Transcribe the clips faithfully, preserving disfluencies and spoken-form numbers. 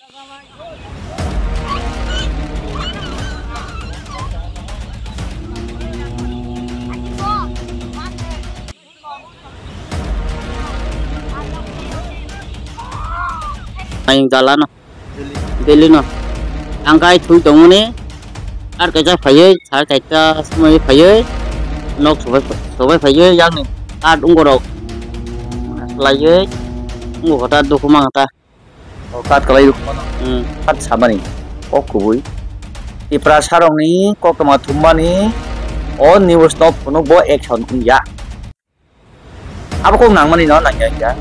Ayang jalano. Delhi no. Ang kai thui tongmani. Ar kaisa phaiwi, sar kaisa sumui phaiwi. Nok sobai, sobai phaiwi, yang ni. Ar ungorok. Laiwi. Ungo kota dukhu mang ta. O kat kalai rukmano. Hmm. Kat samani. Kok kubui. Tipra sarongni koktoma thummani. O news no phunuk bo action wngya. Abo kok nangmani no nangya wngya.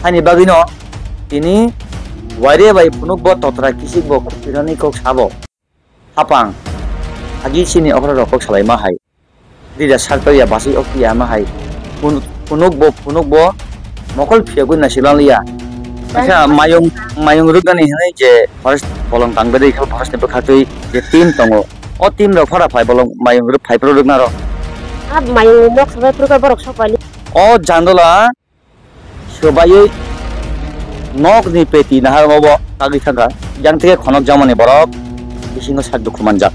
Haini bagwi no tini waire bai phunuk bo totra kisik bo khupinani kok sabo. Hapang. Agi chini okra rok kok salai ma hai. Dida sarto ya basi ok ya ma hai. Phun-, phunuk bo, phunuk bo mokol phiyogwi na silang liya. Acha mayung, mayung ruknani hinwi je forest bolong tang bedai kho forest ni bwkhaktwi je team tongo. O team rok phara phai bolong mayung ruk phai pro rukna rok. A mayung nok sabai pro ka borok sok pali. O jandola Swbaiwi nokni peti naharmo bo tagwi thangkha. Yang tike khonok jamani borok bisingo sak dukhu manjak.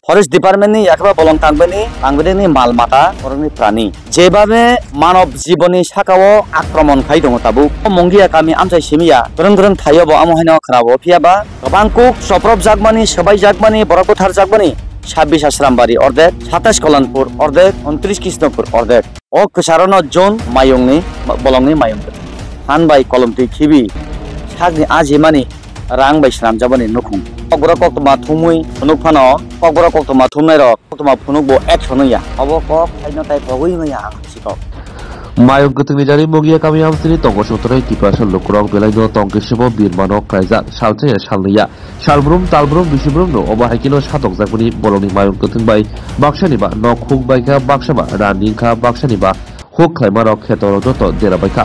Forest department ni yakheba bolong tangbani, tangbani mal mata, borokni prani. Jebabe manob jiboni sakao akromon khai tongo tabuk. O Mungia kami amchai simiya, kwrwng kwrwng thaio bo amo haino khnabo. Phiyaba kwbang kuk chopropjakmani, swbaijakmani, borok butharjakmani, sabbish Asrambari ordek, satais Kolanpur ordek, untris Krishnopur ordek. O kwcharo no June mayung ni, bolong ni mayung kwthwng. Phan bai kolom twi khibi, sak ni ajimani rang bai swnamjabani nukhung. Kokborok koktwma thumwi phunuk phano, kokborok koktwma thumnai rok, koktwma phunuk bo action wngya. Obo kok thaino tai pogwi wngya ang hai si kok. Mayung kwthwng ni jari Mungia kami amchini tongo sotrai Tiprasa lukurok belai no tong khe sebo birmano kaijak salchaya salnwiya. Salbrum, talbrum, bisibrum no obo hai kheno satokjakmani bolongni mayung kwthwng bai baksani ba nok huk bai kha, baksa ba rani wngkha, baksani ba huk khlaima rok kheto rok joto dera bai kha.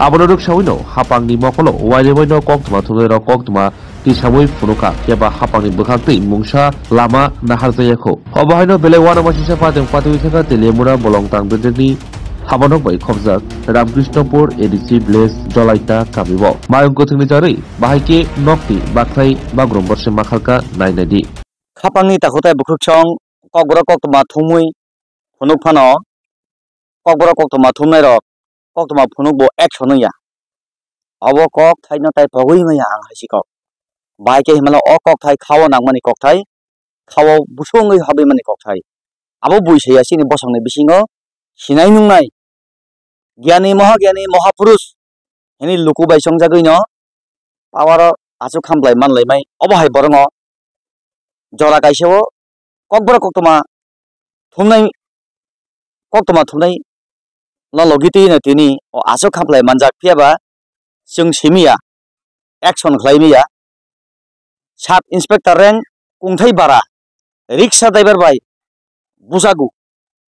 Abono rwksawi no hapang ni mokolo waire bai no koktwma thumnai rok koktwma tisamwi phunukha, phiya ba hapang ni bwkhak twi mungsa lama naharjaya kho. Obo hai no belai uanama sisa pateng patwi thangkha Teliamura bolong tang bedekni habanok bai khopjak Ramkrishnopur A D C village Jolaita kami o. Mayung kwthwng ni jarwi bahai khe nokni bakhlai bagrum borse makhalka nai nai di. Khapangni takhutai bwkhwksong kokborok koktwma thumwi phunuk phano kokborok koktwma thumnai rok koktwma phunuk bo action wngya. Obo kok thaino tai pogwi wngya ang hai si kok. Bahai khe himano o kok thai khao nangmani kok thai khao busungwi habwi mani kok thai. Abo bui saiya chini bosongni bisingo sinai nungnai. Gyani moha gyani moha purush hini luku bai chongjagwi no power o aswk khamlai manlai mai. Obo hai borongo jora kaisa o kokborok koktwma thumnai, koktwma thumnai no logi twi no tini o aswk khamlai manjak, phiya ba chwng simi ya, action khlai mi ya. Sub inspector rank kungthai bara, rickshaw driver bai bujago,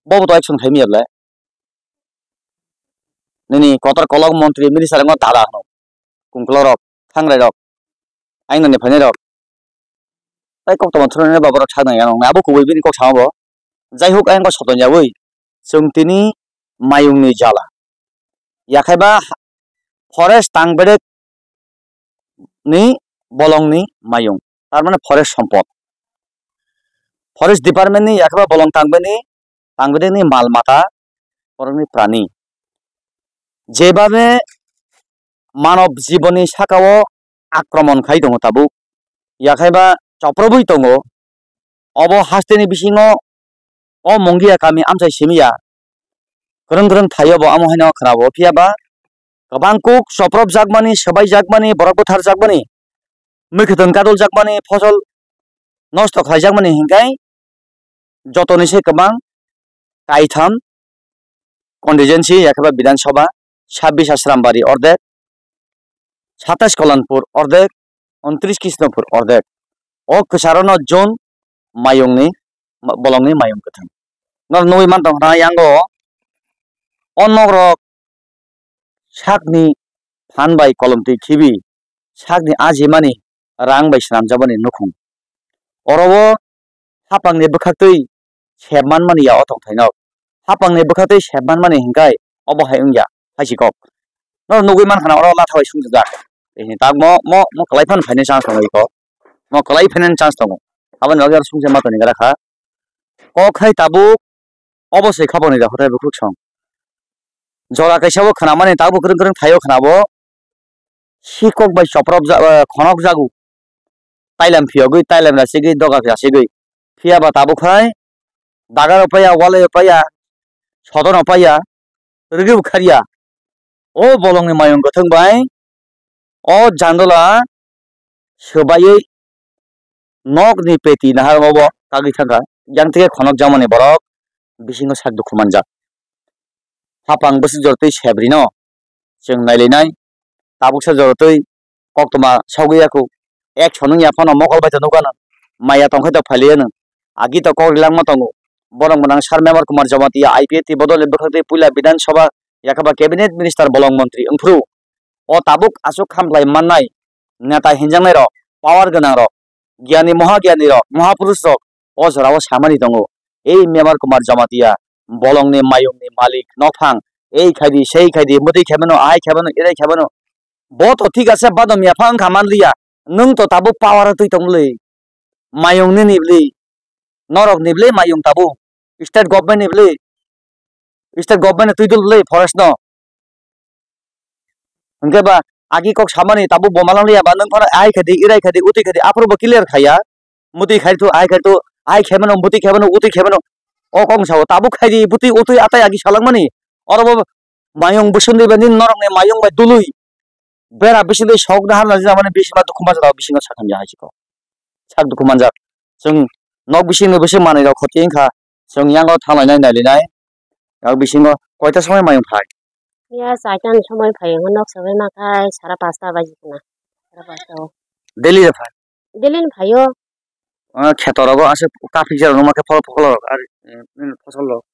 bobo to action khlai mi ya ble. Nini kotor kolok montri minister wngkha dada hwno, kungklo rok, thangrai rok, aino ni phainai rok. Tai koktwma thumnai ba borok sak nang ya nang abo kubui bini kok sama bo. Jai hok ayang kok soton yaui chwng tini mayung ni jala. Yakhai ba forest tang bedek ni bolong ni mayung, tar mane forest sompot. Forest department ni yakhai ba bolong tang bini, tang bini ni mal mata, borok ni prani. Jebabe manob jiboni saka o akromon khai tongo tabuk, yakhai ba choprobwi tongo. Obo haste ni bisingo o Mungia kami amchai simi ya. Kwrwng kwrwng thaio bo amo haino khwnabo, phiya ba kwbang kuk chopropjakmani, swbaijakmani, borok butharjakmani, mwkhwtwng kaduljakmani, phosol nosto khlaijakmani hinkhai jotoni se kwbang kaitham constituency, yakheba Bidhan Sabha, sabbish Asrambari ordek, satais Kolanpur ordek, untris Krishnapur ordek. O kwcharo no zone mayung ni, bolong ni mayung kwthwng. Nor nugwi man tong khna yango o nok rok sak ni phan bai kolom twi khibi, sak ni ajimani rang bai swnamjabani nukhung. Oro o hapang ni bwkhaktwi sep manmani ya o tongthai nok. Hapang ni bwkhaktwi sep manmani hinkhai obo hai wngya, hai si kok. Nor nugwi man khna oro latha bai sumjak. Tini tak mo, mo, mo kwlai phano phainani chance tongo iko. Mo kwlai phainani chance tongo. Aboni bagwi aro sungsa ma toni gra kha. Kok hai tabuk obo se khobor ni da hotai bukhuk song. Jora kaisa bo khwnamani tabuk kwrwng kwrwng thaio khwnabo. Sikok bai choprop ja-, eh, khonok jago. Tailam phiyogwi, tailam rasigwi, doga rasigwi. Phiyaba tabuk hai, daga rok paiya, walai rok paiya, sodo rok paiya, rwgwi bo kharya. O bolongni mayung kwthwng bai, o jandola swbaiwi nokni peti nahar obo kagwi thangkha. Yang tike khonok jamani borok bisingo sak dukhu manjak. Hapang bwswk jorotwi sebrino chwng nailainai, tabuksa jorotwi koktwma sogwi yakhu. Ek sonung ya phano mokol bai to nukgano, maya tongkhai to phailiyano. Agi to kok rilangma tongo. Borok mwnang Sir Memar Kumar Jamatia I P F T bodolni bwkhaktwi puila Bidhan Sabha yakhaba Cabinet Minister bolong montri wngphuru. O tabuk aswk khamlai mannai neta hinjaknairok, power gwnangrok, giyani moha giyanirok, mohapurushsrok o jorao samani tongo. Ei Memar Kumar Jamatia bolongni mayungni malik nokphang, ei khaidi, sei khaidi, mwtwi khaimano, ahai khaimano, irai khaimano. Bo to thik ase, badom yapha wngkha manliya. Nwng to tabuk power-o twi tongmwlwi. Mayung nini bwlwi. Norok ni bwlwi mayung tabuk. State government ni bwlwi. State government ni twi dul bwlwi forest no. Hwnkhe ba agi kok samani tabuk bo malang liya ba, nwng phano ahai khaidi, irai khaidi, utwi khaidi, aphuru bo clear khaiya. Mutwi khai thu, ahai khai thu, ahai khaimano, mutwi khaimano, utwi khaimano. O kok sao tabuk khaidi, butwi, utwi, atai agi salangmani. Oro bo mayung bwswk ni ba nini norok ni mayung bai dului. Bera bisingtwi sok nahar nai jabani bisingma dukhu manjak, bisingo sakhamya hai se kok. Sak dukhu manjak. Chwng nok bisingni bising manwi rok khoti wngkha. Chwng yango thanglai nai nailinai. Nok bisingo koita somoi mayung phai? Ya, chaita ni somoi phai wngkha, nok sabai ma khai sara pasta baji khna. Sara pasta o. Daily de phai? Daily ni phaio. Ah, kheto rogo ase kaphik jero numa khe phol phokolo rok ar, eh, nini phosol rok.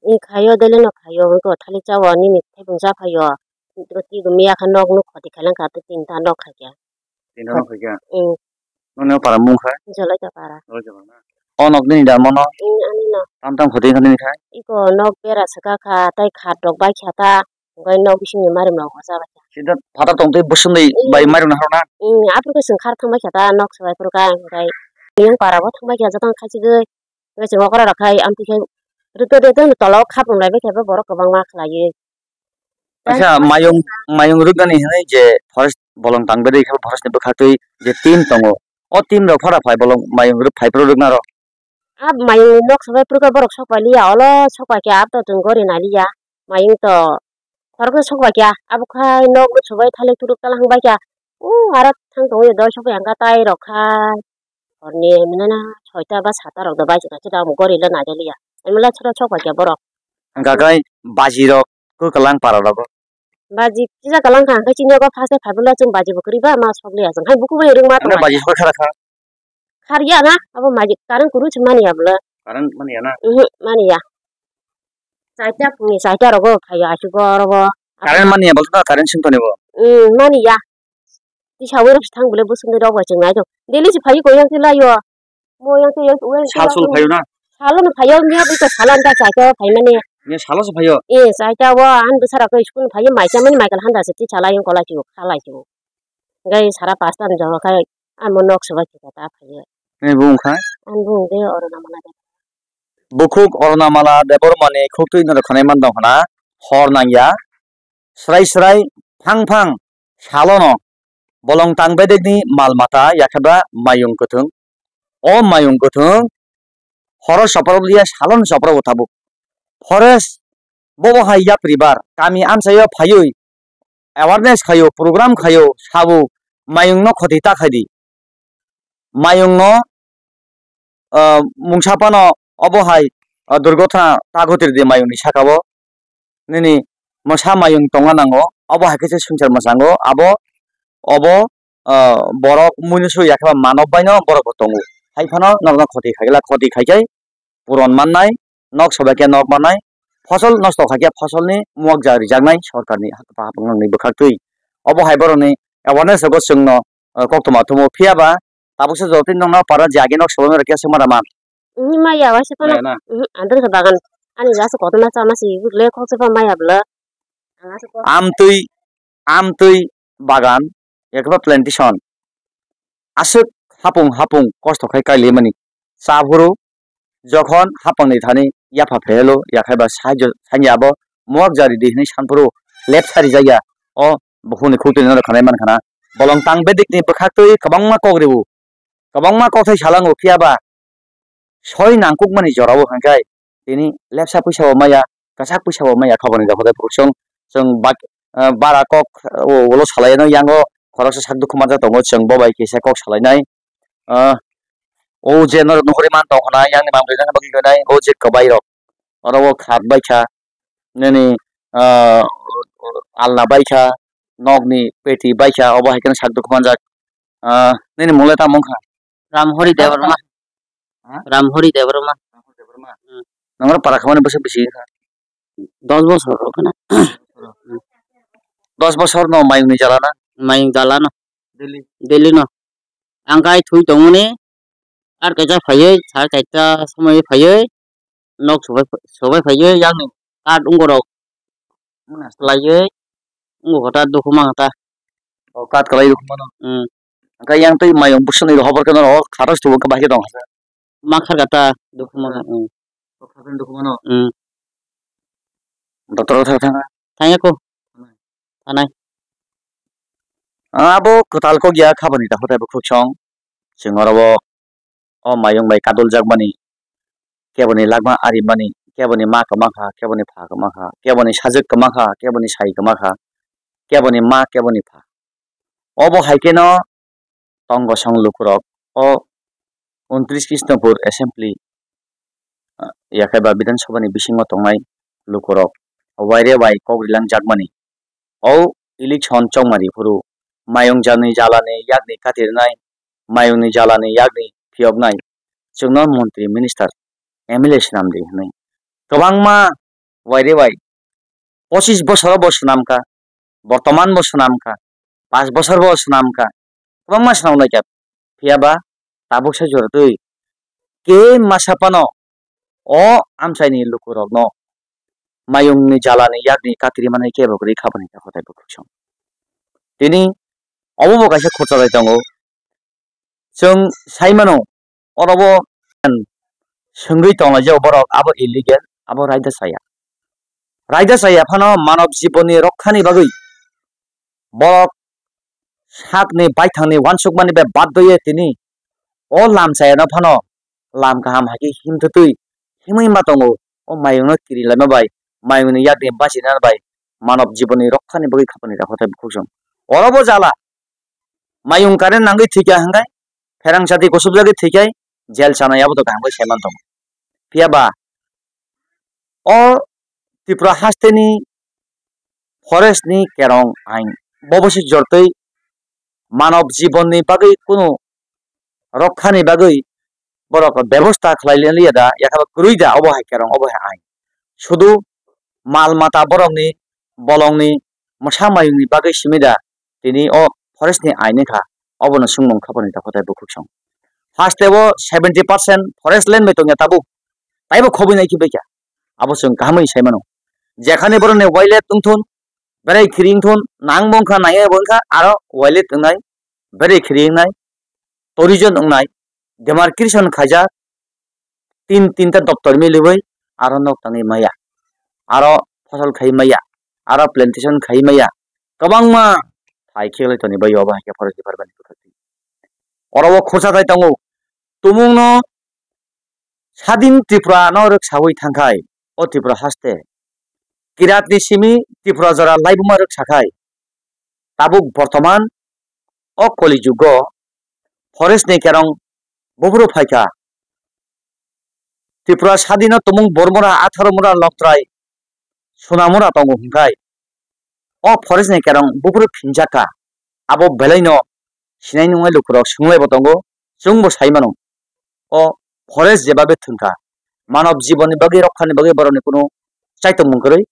I khaio, daily no khaio, wngkha thali chao, nini thaiphung cha phaio. Twi gumi ya kha nok nuk khoti khailangkha, tei tinta nok khaikha. Tinta nok khaikha? Mm. Noni o para mung kha? Jolai ta para. Jolai ta para na? O nok nini da mono? Mm, ani no. Tam tam khoti kha nini khai? Iko nok bera swka kha, tei khat rok bai kha ta. Hwnkhe nok bisingni marimrok hocha bai kha. Sida phatar tongtwi bwswngni bai mairung naharna? Mm, aphuru khe chwng khar thangbai kha ta, nok swbai phuru kha, hwnkhe yang para bo thangbai kha, jotono khachigwi. Hwnkhe chwng okra rok khai amtwi khe rwtwi rwtwi tola o khapung lai bai kha, borok kwbangma khlaiwi. Acha, mayung, mayung rwknani hinwi je forest bolong tang bedwi khe forest ni bwkhaktwi je team tongo, o team rok phara phai bolong mayung rwk phai phuru rwkna rw? A mayung nok swbai phuru khe borok sok pai liya, olo sok pai khe abo to chwng gori nai liya. Mayung to khoroksa sok pai khe abo khai nok no swbai thalik thuluk talang bai khe. O aro thang tongwi doi sok pai ang kha tai rok khai. Horni mwnana soita ba sata rok do bai se kha, chwla omo gori le nai liya. Emla chwla sok pai khe borok. Hwnkha khai baji rok kwklang para rogo. Baji kisa kwlang kha, hwnkhe chini ogo first phai phuru chwng baji bo kwrwi ba ma sok liya, chwng hai buku bai rwng ma tong. Baji sok khara kha. Khar ya na, abo magic current kuru se mani ya bwle. Current mani ya na? Mhm, mani ya. Chaita phungni chaita rogo phaio asuk oro bo. Current mani ya bwle, current sing toni bo. Mm, mani ya. Tisa wai rok thang bwle bwswk ni rok bai chwng nai do. Daily se phaio ko yang se laio. Mo yang se yang se. Sal sul phaio na? Salo no phaio, miya bwle salo anta chaita phai mani. Miya salo se phaio? Eh, chaita o an bwsara ko school phaio, mai cha mani mai kal handa se ti chala yang kola chiu, khala chiu. Gai sara pasta ni jora khai amo nok swbai khe ta phaiya. Nini bumung kha? Ani bumung de Orona Mala de. Bukhuk Orona Mala Debbarmani khuktwi no rwkhanai man tong khna hor nangya. Srai srai phang phang salono bolong tang bedekni mal mata yakheba mayung kwthwng. O mayung kwthwng horo soproblia salon soprobo tabuk. Forest bobo hai yapri bar kami amchaio phaiwi awareness khaio, program khaio, sabo mayungno khoti ta khaidi. Mayungno, ah, mungsa phano obo hai, ah, durgothana ta ghotirdi mayungni sakao. Nini mwsa mayung tongna nango, obo hai khe se swngchar mwchango, abo, obo, ah, borok muinusu yakheba manok baino borok bo tongo. Hai phano nokno khoti khaikla, khoti khaikhai puron mannai, nok sobai khe nok mannai, fosol nosto khaikhe fosolni muakjak rijaknai sorkarni hapung nangni bwkhaktwi. Obo hai borokni awareness rogo chwngno, ah, koktwma thumo, phiyaba tabuksa jotoni nokno para je age nok sobai rwkhe aswk mara man. Maya waisa phano. Maya na? Mhm, andar khe bagan. Ani gas kotorma chama si le khoksa pha maya bwle. Amtwi, amtwi bagan. yakhe ba plantation. Aswk hapung hapung kosto khai kailaimani. Cha phuru jokhon hapangni thani yapha phehelo, yakhai ba sahajyo sanya abo muak jari di hwnwi san phuru lep sari jakya. O bukhukni khuk twi norok khanai man khana. Bolong tang bedikni bwkhaktwi kwbangma kok rw-o. Kwbangma kokthai salango, phiya ba soi nangkukmani jorao hwnkhai tini lepsa pwisabo maya, kwchak pwisabo maya, khaboni dokho de phursong chwng bak-, ah, bara kok, o, ulo salaino yango khoroksa sak dukhu manjak tongo, chwng bo bai kisa kok salainai. Ah, o je norok nuhuri man tongkhna, yangni bang bwrwi bagwi gwnai, o je kwbai rok, oro o khat bai kha, nini, ah, alna bai kha, nokni peti bai kha, obo hai kheno sak dukhu manjak. Ah, nini mung le tamo wngkha? Ramhori Debbarma. Ha? Ramhori Debbarma. Ramhori Debbarma. Hmm. Nangro para khamani bwswk bisi wngkha? Dos bosor wngkha na. Dos bosor no mayung ni jala na? Mayung jala no. Daily. Daily no. Ang kai thui tongmani, ar kaisa phaiwi, sar kaisa somoi phaiwi, nok sobai, sobai phaiwi, yakni card wngorok. Wngna. Swlaiwi, wngkha ta dukhu mankha ta. O, card kwlai dukhu mano. Hmm. Hwnkhe yang tei mayung bwswkni rw hobor khe norok khato se tubuk khe bahai khe tong kha. Ma kharkha ta dukhu mano. Hmm. O, kharkha dukhu mano. Hmm. Doctor o thang thang. Thangya ko. Thanai. Ah, abo kwtal kok ya khabani ta hotai bo khuksong. Chwng oro bo o mayung bai kadul jakmani, keboni lakma arimani, keboni ma kwma kha, keboni pha kwma kha, keboni sajwk kwma kha, keboni sai kwma kha, keboni ma, keboni pha. Obo hai kheno tongo song lukurok o untris Krishnapur Assembly, ah, yakhai ba Bidhan Sabha ni bisingo tongnai lukurok waire bai kok rilang jakmani. O election chongmari phuru mayung jani jalani yakni katirnai, mayungni jalani yakni phiyoknai, chwngno montri minister, M L A swnamdi hwnwi kwbangma waire wai pochis bosoro bo swnamkha, bortoman bo swnamkha, panch bosor bo swnamkha, kwbangma swnamlaikha, phiya ba tabuksa jora twi khe masa phano o amchaini lukurokno mayungni jalani yakni katiri manwi kebo kwrwi khabani ta hotai bwkhwk song. Tini obo bo kaisa khorcha bai tongo. Chwng sai mano, oro bo swngwi tonglaijak borok abo illegal, abo raida chaya. Raida chaya phano manob jibonni rokhani bagwi borok sakni baithangni uansukmani bai baddoye tini o lam chayano phano lam kaham hai khe himthwtwi himwi ma tongo. O mayungno kirilaima bai, mayungni yakni bachina bai manob jibonni rokhani bagwi khapani ta hotai bwkhwk song. Oro bo jala. Mayung current nangwi thwikha hwnkhe, pherang chati kusubjagwi thwikhai, jail chanai abo to kaham khe saiman tongo. Phiya ba o Tripura hasteni forest ni kerong ain bobo se jortwi manob jibon ni bagwi kunu rokha ni bagwi borok bebosta khlai liya da, yakha ba kwrwi da, obo hai kerong, obo hai ain. Sudu mal mata borok ni, bolong ni, mwsa mayung ni bagwi simi da, tini o forest ni ain wngkha, obono swngmung kha boni ta kotai bukhuk song. Haste o seventy percent forest land bai tongya tabuk, taibo khobwi nai khibai kha, abo chwng kahamwi sai mano. Jekhani borok ni wailet wngthun, berai khiri wngthun, nang bo wngkha, nai bo wngkha, aro wailet wngnai, berai khiri wngnai, tourism wngnai, demarcation khaijak, tin, tinta doptor miliwi aro nok tangwi maya, aro phosol khai maya, aro plantation khai maya, kwbangma phai khe lai toni bai obo hai khe forest department ni bwkhak twi. Oro o khorsa tai tongo, tumung no sadin Tripura no rwksawi thangkhai, o Tripura haste kirat ni simi Tripura jora laibuma rwksakhai. Tabuk bortoman o koli jugo forest ni kerong buphuru phaikha. Tripura sadino tumung Bormura, Atharomura, Loktrai, Sonamura tongo hwnkhai. O forest ni kerong buphuru phinjakha. Abo belaino sinai nungnai lukurok swngwi bo tongo, chwngbo sai mano. O forest jeba be thwngkha, manob jibonni bagwi, rokha ni bagwi borokni kunu chaitokmung kwrwi,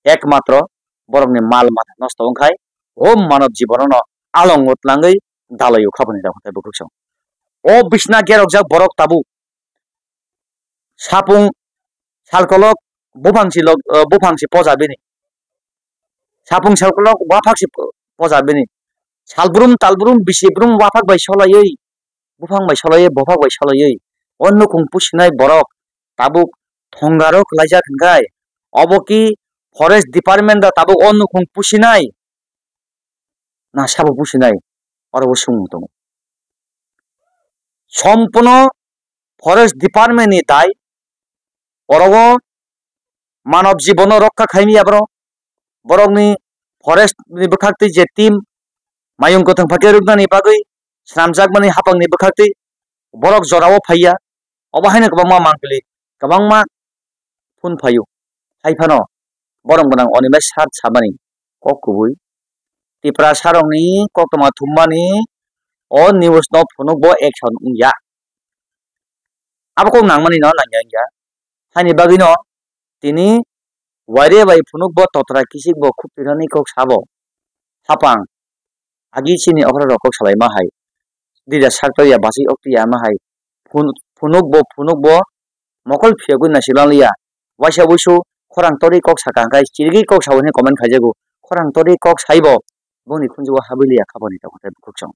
ekmatro borokni mal mata nosto wngkhai, o manob jibono no alongo tlangwi dalio khaboni rok hwnkhe bukhuk song. O bisna gerokjak borok tabuk sapung salkolok buphang si lok, eh, buphang si poja bini. Sapung salkolok waphak si po-, poja bini. Salbrum talbrum bisi brum waphak bai solaiwi, buphang bai solaiwi, bophak bai solaiwi o nukhung pusinai borok tabuk thongaro kwlaijak hwnkhe, obo ki forest department da tabuk o nukhung pusinai na sabo pusinai, oro bo swngmung tongo. Sompono forest department ni dai, oro o manob jibono rokha khaimya borok, borokni forest ni bwkhak twi je team mayung kwthang phakhe rwknani bagwi swnamjakmani haphangni bwkhaktwi borok jorao phaiya. Obo haino kwbangma mangpili, kwbangma phun phaio. Hai phano borok gwnang Animesh sir samani kok kubui, Tiprasarokni koktwma thummani o news no phunukbo action wngya. Abo kok nangmani no nangya wngya. Haini bagwino tini waire bai phunukbo totra kichikbo khuk twirani kok sabo. Hapang agi chini okra rok kok salaima hai. Dida sak tokya basi ok twi ama hai. Phun-, phunukbo, phunukbo mokol phiyogwi nasi langliya. Waisa wuisu khorang torwi kok saka hwnkhe chirigwi kok sao hwnwi comment khaijago. Khorang torwi kok saibo bongni khunjugo habwi liya kha boni tongthai bukhuk song.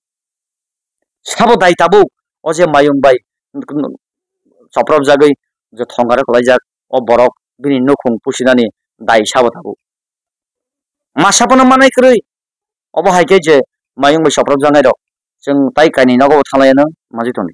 Sabo dai tabuk o je mayung bai chopropjagwi je thongaro kwlaijak o borok bini nukhung pusinani dai sabo tabuk. Masa phano manai kwrwi obo hai khe je mayung bai chopropjaknai rok chwng tai kainwi nogo bo thanglaiya nang majwi tongdi.